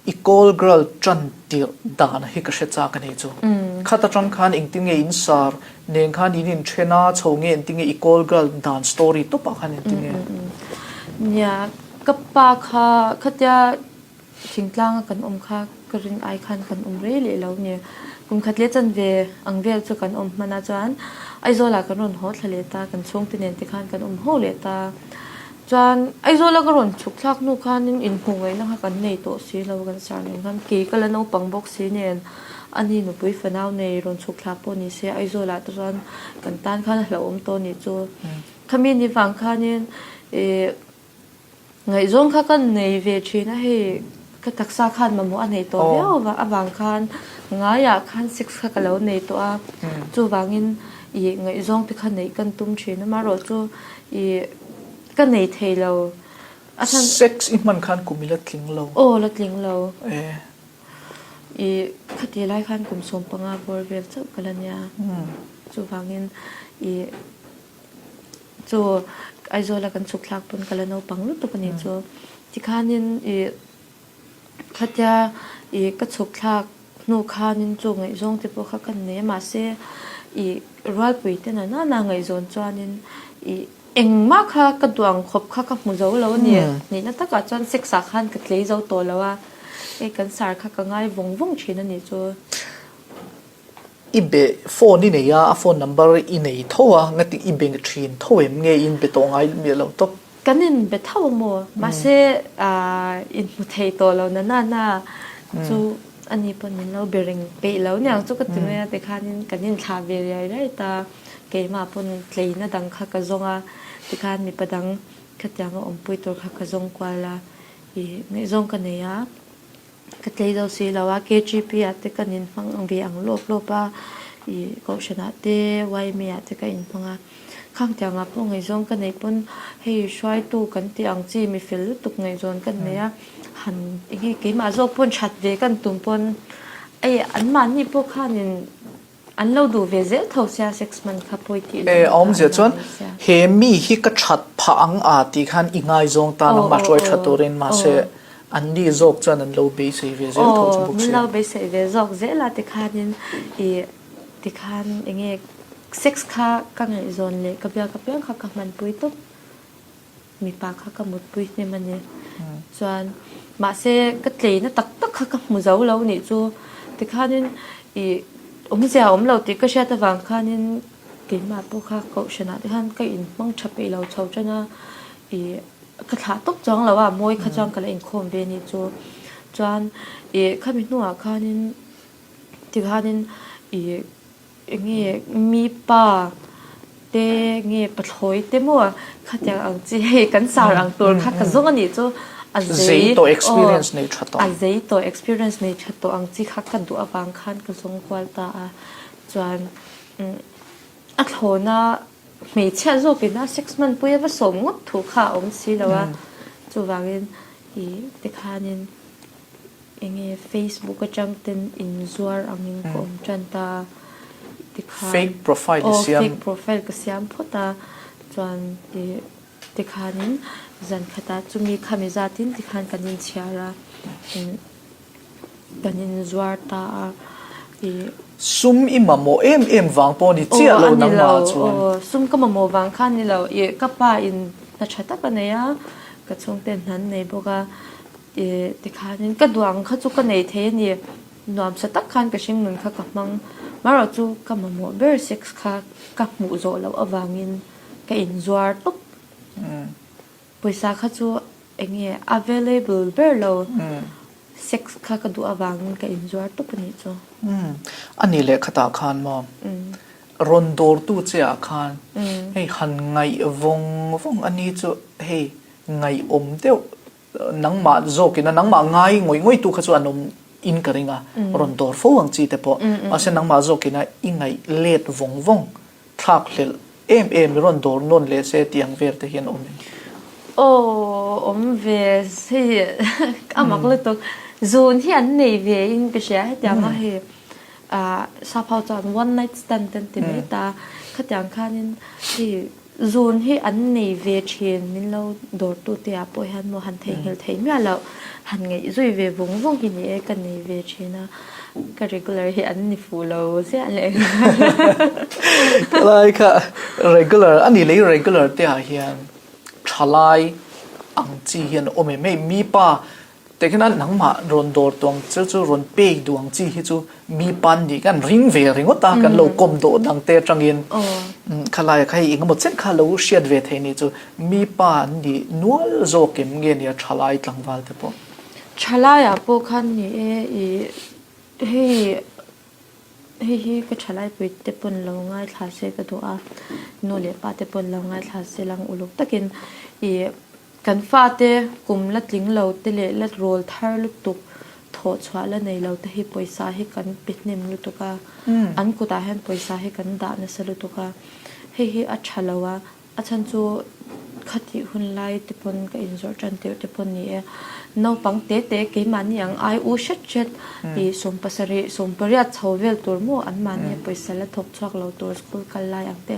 I call girl ṭan tirh dan hi ka hre chak a ni chu. Khat aṭang khan engtin nge in sar nen khan in inṭhen a, chho nge engtin nge i call girl dan story tawpah khan engtin nge? Nia, ka pa kha khatia thingtlanga kan awm kha ka rin ai khan kan awm rei leh lo ni. Kum khat leh chanve ang vel chu kan awm hman a chuan Aizawlah kan rawn haw thla leh ta, kan chhungte nen te khan kan awm ho leh ta. Chuan Aizawla ka rawn chhuk thlak hnu khanin inhmuh ngaihna kha kan nei tawh si lo kan sar nen khan kei ka la naupang bawk si nen ani nupui fanau nei rawn chhuk thlak pawh ni se Aizawlah te chuan kan tan khan a hlauhawm tawh a nih chu. Khami ni vang khanin ih ngaihzawng kha ka nei ve thin a hei ka taksa khan mamawh a nei tawh viau avang khan ngaiah khan sex kha ka lo nei tawh a chuvangin ih ngaihzawng te kha neih kan tum thin a amaherawhchu ih Ka nei thei lo. A chhan. Sex i hman khan kum i la tling lo. Aw la tling lo. E. I khati lai khan kum 15 bawr vel chauh ka la nia. Chuvangin i chu Aizawl a kan chhuk thlak pawn ka la naupang lutuk a nih chu. Tikhanin i Khatia ih ka chhuk thlak hnu khanin chu ngaihzawng te pawh kha ka nei a mahse ih rualpui te na nana ngaihzawn chuanin ih engmah kha ka duh ang khawp kha ka hmu zo lo a ni. Nihna takah chuan sex ah khan ka tlei zo tawh lo a, hei kan sar kha ka ngai vawng vawng thin a nih chu. I be phone i nei a, a phone number i nei tho a, ngati i be thin tho em nge in be tawh ngai miah lo tawp? Kan in be tho a maw? Mahse in hmu thei tawh lo na na na chu ani pawn min lo be reng peih lo niang chu ka ti mai a tikhanin kan in thlah ve riai riai ta, keimah pawn tleina dang kha ka zawng a, tikhan mipa dang khatianga awmpui tur kha ka zawng kual a, ih ngaihzawng ka nei a. Ka tlei zo si lo a, KGP ah te kan inhmang ve ang lawp lawp a, ih Kohhran ah te YMA ah te ka inhmang a, khang tiang ah pawh ngaihzawn ka neih pawn hei hruaitu kan tih ang chi mi fel lutuk ngaihzawn ka nei a, han enge keimah zawk pawn that ve kan tum pawn ei anmahni pawh khanin An lo duh ve zel tho sia sex man kha pawi tih lo. A awmzia chuan he mi hi ka that phah ang a tih khan i ngaizawng ta nangmah hruai tha turin mahse an ni zawk chuan an lo beisei ve zel tho chu bawk sia. Min lo beisei ve zawk zel a tikhanin i tikhan enge sex kha ka ngaihzawn leh ka biak apiang kha ka hmanpui tawp. Mipa kha ka mutpui hnem a ni. Chuan mahse ka tleina tak tak kha ka hmu zo lo nih chu. Tikhanin ih awmzia a awm lo tih ka hriat avang khanin keimah pawh kha kohhranah te khan ka inhmang tha peih lo chho tan a, ih ka thlah tawp chuang lo a, mawi kha chuan ka la inkhawm ve nih chu. Chuan ih khami hnuah khanin tikhanin ih. Enge mi pa te nge pathlawi te maw khatiang ang chi hei kan sar ang tur kha ka zawng a nih chu a zei tawh experience nei tha tawh a zei tawh experience nei tha tawh ang chi kha ka duh avang khan ka zawng kual ta a chuan a thlawna hmeichhia zawkin a sex hmanpui a va sawm ngawt thu kha a awm si lo a chuvangin ih tikhanin. Enge Facebook atang ten in zuar angin ka awm tan ta tikhan Fake profile i siam. Aw fake profile ka siam phawt a chuan ih tikhanin zan khatah chumi khami zatin tikhan kan inchhiar a kan inzuar ta a ih. Sum i mamawh em em vang pawh ni chiah lo nangmah chuan. Aw sum ka mamawh vang khan ni lo ih ka pa in hna tha tak a nei a ka chhungten hna an nei bawk a. Ih tikhanin ka duh ang kha chu ka nei thei a ni. Nuamsa tak khan ka hringnun kha ka hmang. Marawh chu ka mamawh ber sex kha ka hmuh zawh loh avangin ka inzuar tawp. Pawisa kha chu eng nge available ber lo sex kha ka duh avangin ka inzuar tawp a nih chu. A ni leh khatah khan maw rawn dawrtu che ah khan hei han ngaih vawng vawng a ni chu hei ngaihawm deuh Nangmah zawkin a nangmah ngai ngawih ngawih tu kha chu an awm in ka ring a, rawn dawr fo ang chi te pawh. Mahse nangmah zawkin a i ngaih let vawng vawng thlak hlelh em em i rawn dawr nawn leh se tih ang vel te hian awm em? Aw awm ve hei a mak lutuk. Zun hi an nei ve in ka hria hetiang a hei ah sap ho chuan one night stand te an ti mai ta. Khatiang khanin hei. Zun hi an nei ve thin, min lo dawrtute ah pawh hian maw han theihnghilh theih miah loh, han ngaih zui ve vung vung hi ni e, ka nei ve thin a, ka regular hi an ni fuh lo ziah leh Khalai kha regular a nih leh regular te ah hian thalai ang chi hian a awm em hei mipa Tikhian a nangmah rawn dawr tu ang che chu rawn pek duh ang chi hi chu mi pan nih kan ring ve ringawt a, kan lo kawm dawh dang te atangin khalai ah kha hei engemaw chen kha lo hriat ve thei ni chu mi pa an nih nual zawk em nge nia thalai tlangval te pawh. Thalai ah pawh khan ni e i hei hei hi ka thalai pui te pawn lo ngaithla se ka duh a, nu leh pa te pawn lo ngaithla se lang uluk takin i Kan fate kum la tling lo te leh la rawl thar lutuk thawh chhuah la nei lo te hi pawisa hi kan pe hnem lutuk a, an kutah hian pawisa hi kan dah nasa lutuk a, hei hi a tha lo a, a chhan chu khatih hun lai te pawn ka inzawrh tan tirh te pawn ni e, naupang te te keimahni ang ai u hret hret i 70 18 chho vel tur maw anmahni pawisa la thawk chhuak lo tur school kal lai ang te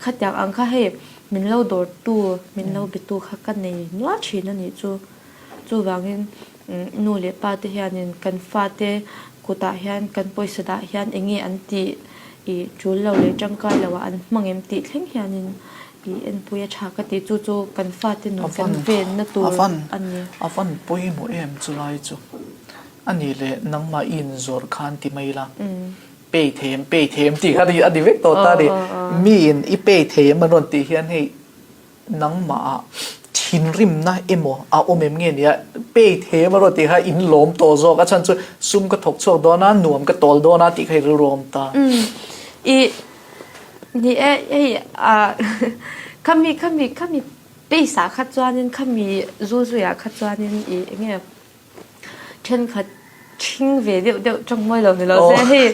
khatiang ang kha hei Min lo dawrtu, min lo betu kha ka nei nual thin a nih chu. Chuvangin nu leh pa te hianin kan fate kutah hian kan pawisa dah hian eng nge an tih i tul lo leh tangkai lo ah an hmang em tih thleng hianin i enpui a tha ka ti. Chu chu kan fate nun kan venna tur a ni. A van pawimawh em chulai chu. A nih leh nangmah i inzawrh khan ti mai la. Pay thei em, pay thei em tih kha a ni vek tawh ta a ni. Miin i pay thei em an rawn tih hian hei nangmah thinrimna emaw a awm em nge nia pay thei em a rawn tih kha in lawm tawh zawk a chhan chu sum ka thawk chhuak dawn a nuam ka tawl dawn a tih kha i rilru a awm ta. I ni e hei ah khami khami khami pace ah kha chuanin khami zu zuiah kha chuanin i enge Thenkhat ṭhing ve deuh deuh ṭang mawi lo ni lo se hei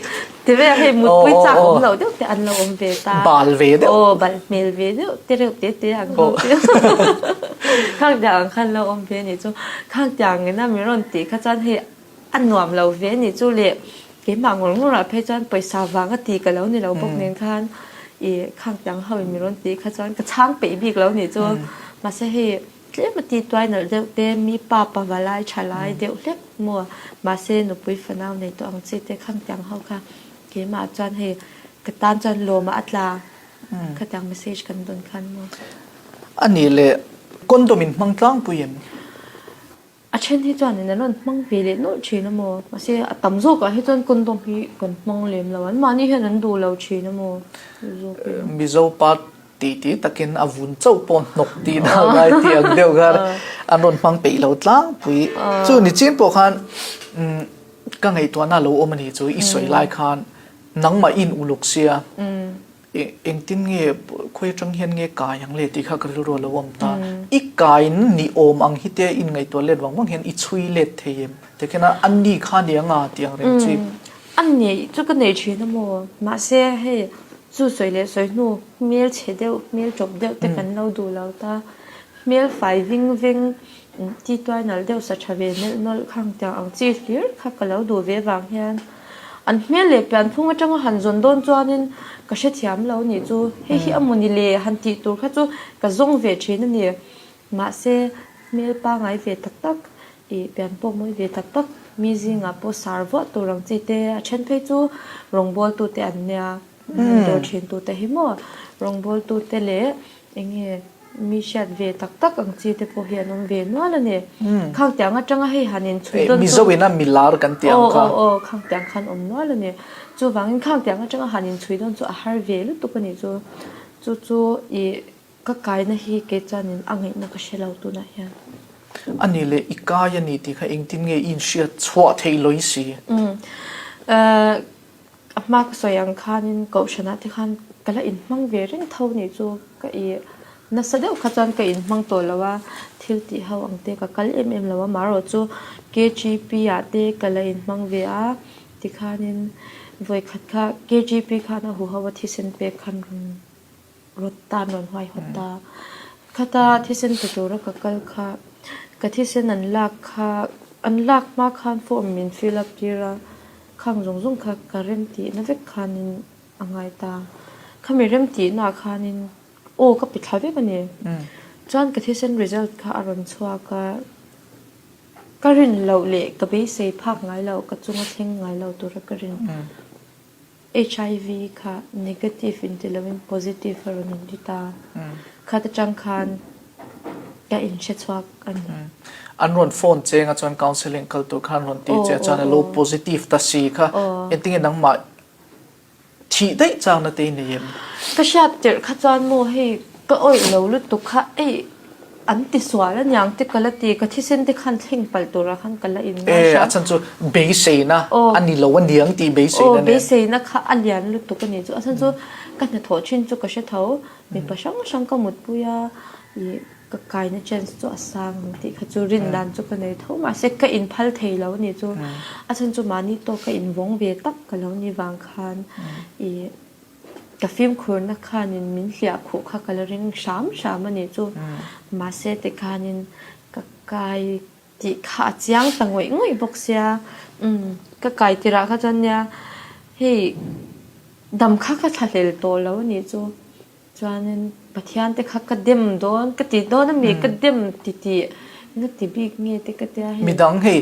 ti vel hei mutpui chak awm lo deuh te an lo awm ve ta. Bal ve deuh. Aw bal hmel ve deuh te reuh te te ang ho te. Khang tiang ang khan lo awm ve anih chu. Khang tiang ina mi rawn tih kha chuan hei a nuam lo ve anih chu le keimah ngawr ngawr ah phei chuan pawisa vang a ti ka lo ni lo bawk nen khan i khang tiang ho in mi rawn tih kha chuan ka chhang peih bik lo anih chu. Mahse hei Tlem a ti tuai nalh deuh te, mi pa pava lai tha lai deuh hlek maw? Mahse nupui fanau nei tawh ang chi te khang tiang ho kha keimah chuan hei ka tan chuan lawmah a tla khatiang message kan dawn khan maw? A nih leh condom in hmang tlangpui em? A then hi chuan in an rawn hmang ve leh nawlh thin a maw? Mahse a tam zawkah hi chuan condom hi kan hmang lem lo, anmahni hian an duh lo thin a maw? Mizo pa Ti ti takin a vun chauh pawh hnawk tih na ngai tih ang deuh khan an rawn hmang peih lo tlangpui. Chu ni chin pawh khan ka ngaihtuahna lo awm a ni chu i sawi lai khan nangmah in uluk sia engtin nge khawi atang hian nge kai ang le tih kha ka rilru a lo awm ta. I kain ni awm ang hi te in ngaihtuah let vang vang hian i chhui let thei em? Tikhian a ni kha ni anga tih ang reng chi. A nei chu ka nei thin a maw? Mahse hei Chu sawi leh sawi hnu hmel chhe deuh, hmel ṭawp deuh te kan lo duh lo ta. Hmel fai ving veng, ti tuai nalh deuh sa ṭha ve melh nawlh khang tiang ang chi hlir kha ka lo duh ve vang hian an hmel leh pianphung aṭanga han zawn dawn chuanin ka hrethiam lo nih chu. Hei hi a mawni le han tih tur kha chu ka zawng ve ṭhin a ni. Mahse hmel pangai ve tak tak, ih pian pawh mawi ve tak tak, mi zingah pawh sar vuah tur ang chi te, a then phei chu rawngbawltute an nia, an dawr thin tute hi maw, rawngbawltute leh eng nge mi hriat ve tak tak ang chi te pawh hi an awm ve nual a ni. Khang tiang atanga hei han inchhui dawn chu. Mizo ina milar kan tih ang kha. Aw aw aw, khang tiang khan awm nual a ni. Chuvangin khang tiang atanga han inchhui dawn chu a har ve lutuk a nih chu. Chu chu ih Ka kaina hi kei chuanin a ngaihna ka hre lo tunah hian. A nih leh i kai a ni tih kha engtin nge i inhriat chhuah theih lawi si? A hma ka sawi ang khanin kohhranah te khan ka la inhmang ve reng tho nih chu ka i nasa deuh kha chuan ka inhmang tawh lo a, thil tih ho ang te ka kal em em lo a, marawh chu KGP ah te ka la inhmang ve a, tikhanin vawikhat kha KGP khan a huho a thisen pek khan rawn Rawt tan rawn huaihawt ta. Khata thisen pe tura ka kal kha, ka thisen an lak kha, an lak hma khan form min fill up tir a, khang zawng zawng kha ka rem tihna vek khanin a ngai ta. Khami rem tihnaah khanin. Aw ka pe thla vek a ni. Chuan ka thisen result kha a rawn chhuak a, ka rin loh leh ka beisei phak ngai loh, ka chunga thleng ngai lo tura ka rin. HIV kha negative in ti loin positive a rawn inti ta. Khat atang khan ka inhre chhuak a ni. An rawn phone cheng a chuan counselling kal tur khan rawn ti che a chuan a lo positive ta si kha engtinge nangmah Thih daih changna te i nei em? Ka hriat tirh kha chuan maw hei ka awih lo lutuk kha ei an ti sual aniang te ka la ti, ka thisen te khan thleng palh turah khan ka la in ngai hram. E a chhan chu beiseina a ni lo aniang tih beiseina nen. Aw beiseina kha a lian lutuk a ni chu, a chhan chu ka hnathawh thin chu ka hre tho, mipa hrang hrang ka mutpui a ih Ka kaina chance chu a sang ang tih kha chu rin dan chu ka nei tho mahse ka inphal thei lo a nih chu. A chhan chu mahni tawk ka invawng ve tak ka lo nih vang khan ih ka fimkhurna khanin min hliah khuh kha ka la ring hram hram a nih chu. Mahse tikhanin ka kai tih kha a chiang ta ngawih ngawih bawk sia. Umm ka kai tirah kha chuan nia hei dam kha ka thlahlel tawh lo a nih chu. Chuanin Pathian te kha ka dem dawn, ka ti dawn ami, ka dem ti tih na ti bik nge te ka tia hei. Midang hei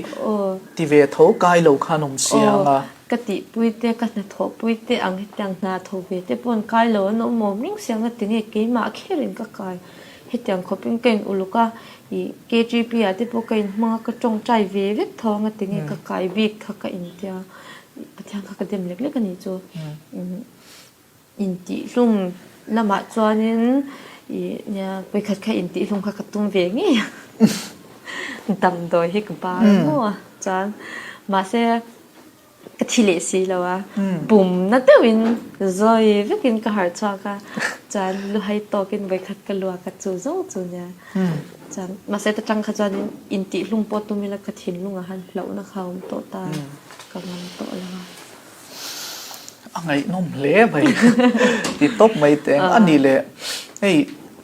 ti ve tho kai lo khan awm si ang a. Ka tihpui te, ka hnathawhpui te ang hetiang hna tho ve te pawh kai lo an awm awm reng si ang a ti nge keimah kherin ka kai. Hetiang khawpin ka in uluk a, ih KTP ah te pawh ka in hmang a, ka tawngtai ve vek tho ang a ti nge ka kai bik kha ka intia. Pathian kha ka dem lek lek a nih chu. Intihhlum lamah chuanin ih nia vawikhat kha intihhlum kha ka tum ve ngei a, damdawi hi ka bar maw a chuan mahse ka thi leh si lo a, pumna deuhin zawi vekin ka harh chhuak a, chuan luhai tawkin vawikhat ka luak a chu zawng chu nia chuan mahse ta tang kha chuanin intihhlum pawh tum ila ka thinlungah khan hlauhna kha a awm tawh ta ka ngam tawh lo a. A ngaihnawm hle mai ti tawp mai teng a ni le hei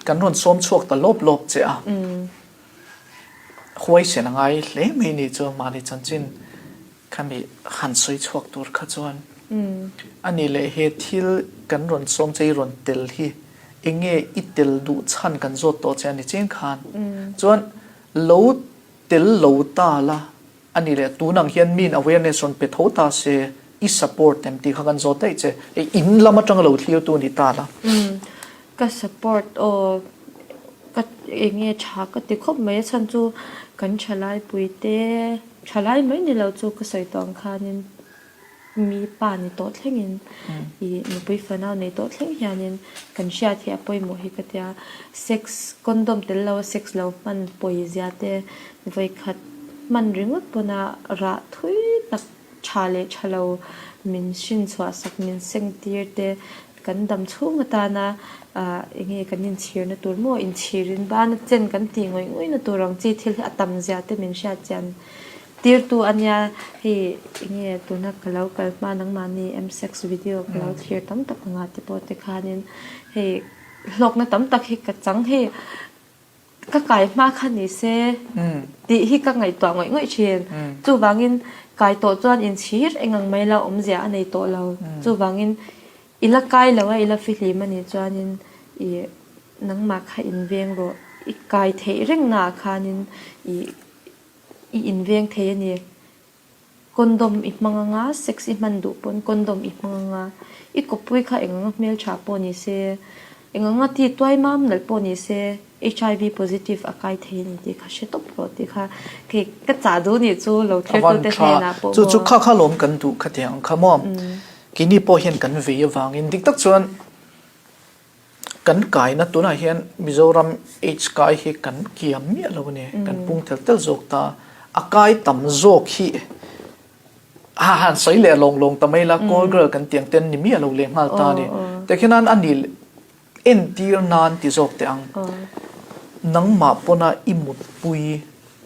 kan rawn sawm chhuak ta lawp lawp che a huaisen a ngai hle mai ni chu mahni chanchin khami han sawi chhuak tur kha chuan a ni le he thil kan rawn sawm che i rawn tel hi enge i tel duh chhan kan zawt tawh che a ni cheng khan chuan lo tel lo ta la A ni leh, tun ang hian miin awareness rawn pe tho ta se, i support em tih kha kan zawt daih che. Hei in lam atanga lo thlirtu ni ta la. Umm, ka support aw, ka eng nge tha ka ti khawp mai a chhan chu kan thalai pui te, thalai mai ni lo chu ka sawi tawh ang khanin Mi pa ni tawh thlengin ih nupui fanau nei tawh thleng hianin kan hriat hi a pawimawh hi ka tia. Sex condom tel lo a sex lo hman pawi zia te vawikhat hman ringawt pawna rah thui tak tha leh tha lo min hrin chhuah sak min seng tir te kan dam chhung atana ah enge kan inchhirna tur maw inchhirin bana chen kan tih ngawih ngawih na tur ang chi thil hi a tam zia te min hriat chian Tirtu a nia, hei enge tuna ka lo kal hma nangmahni msex video ka lo thlir tam tak anga ti pawh te khanin hei hlawkna tam tak hi ka chang hei ka kai hma kha ni se tih hi ka ngaihtuah ngawih ngawih thin. Chuvangin kai tawh chuan inchhir eng ang mai la awmzia a nei tawh lo. Chuvangin i la kai lo a i la fihlim a nih chuanin i nangmah kha inveng rawh i kai theih rengnaah khanin i I inveng thei a ni. Condom i hmang anga, sex i hman duh pawn condom i hmang anga, i kawppui kha eng anga hmeltha pawh ni se, eng anga ti tuai mam nalh pawh ni se, HIV positive a kai thei a ni tih kha hre tawp rawh tih kha kei ka chah duh nih chu lo thlertute hnenah pawh maw. Chu chu kha kha lawm kan duh kha tiang kha maw. Keini pawh hian kan vei avangin dik tak chuan Kan kaina tunah hian Mizoram AIDS kai hi kan kiam miah lo a ni, kan pung tel tel zawk ta. A kai tam zawk hi ha han sawi leh lawng lawng ta mai la, call girl kan tih ang te an ni miah lo leh nghal ta a ni. Tikhian a ni entir nan ti zawk teh ang. Nangmah pawna i mutpui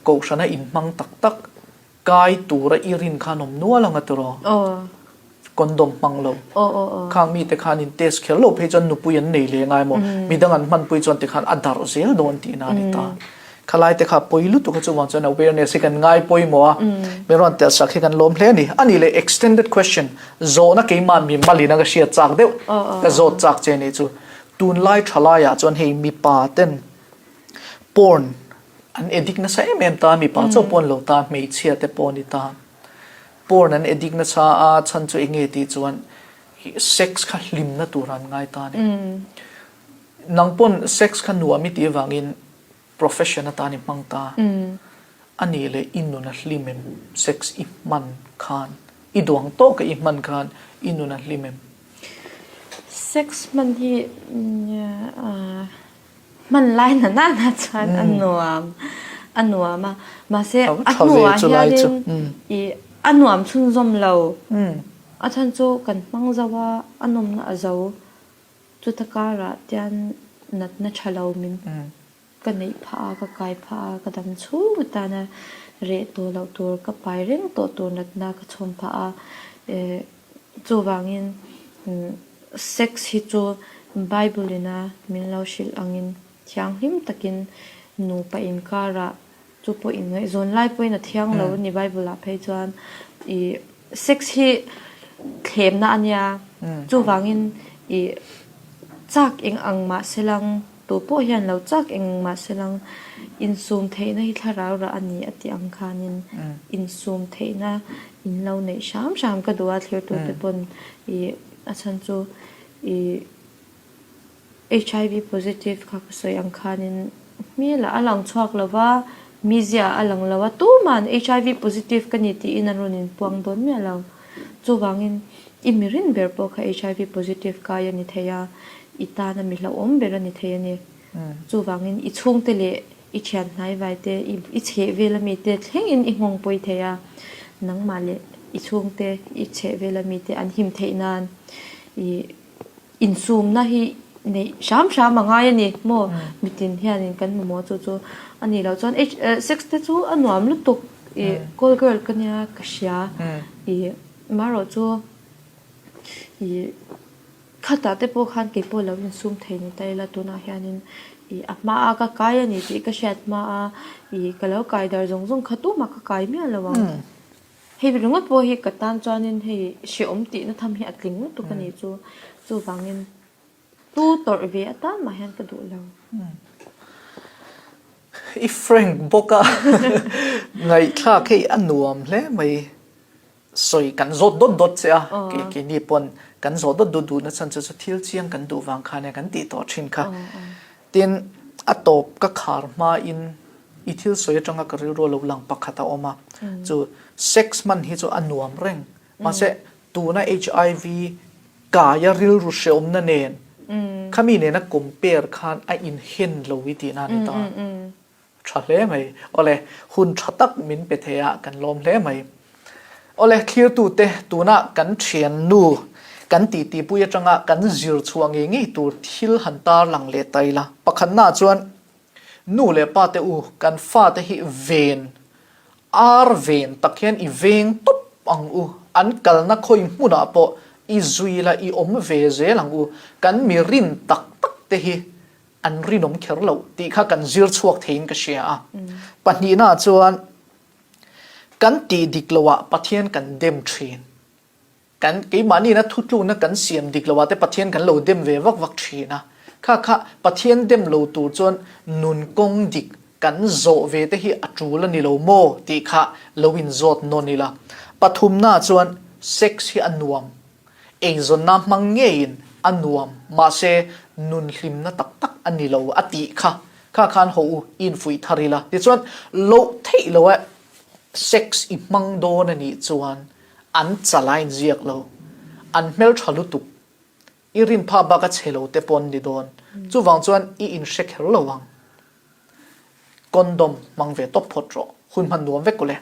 kohhrana inhmang tak tak Kai tura i rin khan awm nual ang a tiraw? Condom hmang lo. Khang mite khan in test kher loh phei chuan nupui an nei leh ngai maw? Midang an hmanpui chuan tikhan a darh zel dawn tihna a ni ta. Khalai te kha pawi lutuk a chuvang chuan awareness hi kan ngai pawimawh a, min rawn telh sak hi kan lawm hle a ni. A nih leh extended question, zawhna keimah mi malin a ka hriat chak deuh, ka zawt chak che nih chu. Tunlai thalaiah chuan hei mipa ten porn an addict nasa em em ta, mipa chauh pawh an lo ta, hmeichhia te pawh a ni ta. Porn an addict nasa a, chhan chu eng nge tih chuan sex kha hlimna tur an ngai ta a ni. Nang pawn sex kha nuam i tih avangin profession atan i hmang ta. A nih leh i nun a hlim em? Sex i hman khan, i duang tawka i hman khan i nun a hlim em? Sex hman hi hman lai na na na chuan a nuam a nuam a. Mahse a hnuah hianin i a nuam chhunzawm lo. A chhan chu kan hmang zo a, a nawmna a zo. Chuta karah tian natna tha lo min ka neih phah a, ka kai phah a, ka dam chhung atana reh tawh loh tur, ka pai reng tawh tur natna ka chhawm phah a. Chuvangin sex hi chu Bible ina min lo hrilh angin thianghlim takin nupa inkarah Chu pawh inngaihzawn lai pawhin a thiang lo a ni Bible ah phei chuan i sex hi thlemna a nia chuvangin i chak eng ang mah se lang tu pawh hian lo chak eng ang mah se lang insum theihna hi thlarau rah a ni a tih ang khanin insum theihna in lo neih hram hram ka duh a thlirtute pawn i a chhan chu i HIV positive kha ka sawi ang khanin hmelah a lang chhuak lo va, mizia a lang lo a, tuma'n HIV positive ka ni tiin an rawn inpuang dawn miah lo. Chuvangin i mi rin ber pawh kha HIV positive kai a ni thei a, i tana mi hlauhawm ber a ni thei a ni. Chuvangin i chhungte leh i thian hnaivai te, i chhehvel ami te thlengin i nghawng pawi thei a, nangmah leh i chhungte, i chhehvel ami te an him theih nan i Insumna hi neih hram hram a ngai a ni maw? Mitin hianin kan mamawh chu chu a nih loh chuan sex te chu a nuam lutuk i call girl ka nia ka hria i marawh chu i khatah te pawh khan kei pawh lo insum thei ni ta ila tunah hianin i a hmaa ka kai a ni tih ka hriat hmaa i ka lo kai dar zawng zawng kha tumah ka kai miah lo ang. Hei ringawt pawh hi ka tan chuanin hei hrehawm tihna tham hi a tling lutuk a nih chu. Chuvangin tu tawrh ve atan mah hian ka duh lo. I frank bawk a, ngaihthlak hei a nuam hle mai. Sawi kan zawt dawt dawt che a, keini pawn kan zawh dawt dawt duhna chhan chu chu thil chiang kan duh vang khan kan tih tawh thin kha. Tin, a tawp ka khar hmain i thil sawi atanga ka rilru a lo lang pakhat a awm a, chu sex hman hi chu a nuam reng. Mahse, tuna HIV kaia rilru hrehawmna nen khami nena compare khan a inhen lo i tihna a ni ta. Tha hle mai. Awle, hun tha tak min pe thei a, kan lawm hle mai. Awle, thlirtute, tuna kan thiannu kan titipui atanga kan zir chhuah ngei ngei tur thil han tarlang leh ta ila. Pakhatnaah chuan, nu leh pate u, kan fate hi ven, ar ven tak hian i veng tawp ang u. An kalna khawi hmunah pawh i zui la, i awm ve zel ang u. Kan mi rin tak tak te hi an rinawm kher loh tih kha kan zir chhuak theiin ka hria a. Pahnihnaah chuan kan tih dik loah Pathian kan dem thin. Kan keimahniina thutlukna kan siam dik loah te Pathian kan lo dem ve vak vak thin a. Kha kha Pathian dem lo tur chuan nun kawng dik kan zawh ve te hi a tul a ni lo maw tih kha lo inzawt nawn ila. Pathumnaah chuan sex hi a nuam Eizawnna hmang ngeiin a nuam, mahse nun hlimna tak tak a ni lo a tih kha, kha khan haw u, i infuih thar ila. Tichuan, loh theih lo e, sex i hmang dawn a nih chuan an chal a inziak lo, an hmeltha lutuk, i rin phah bak a chhe lo te pawh an ni dawn, chuvang chuan i inhre kher lo ang. Condom hmang ve tawp phawt rawh, hun hman nuam vek u le.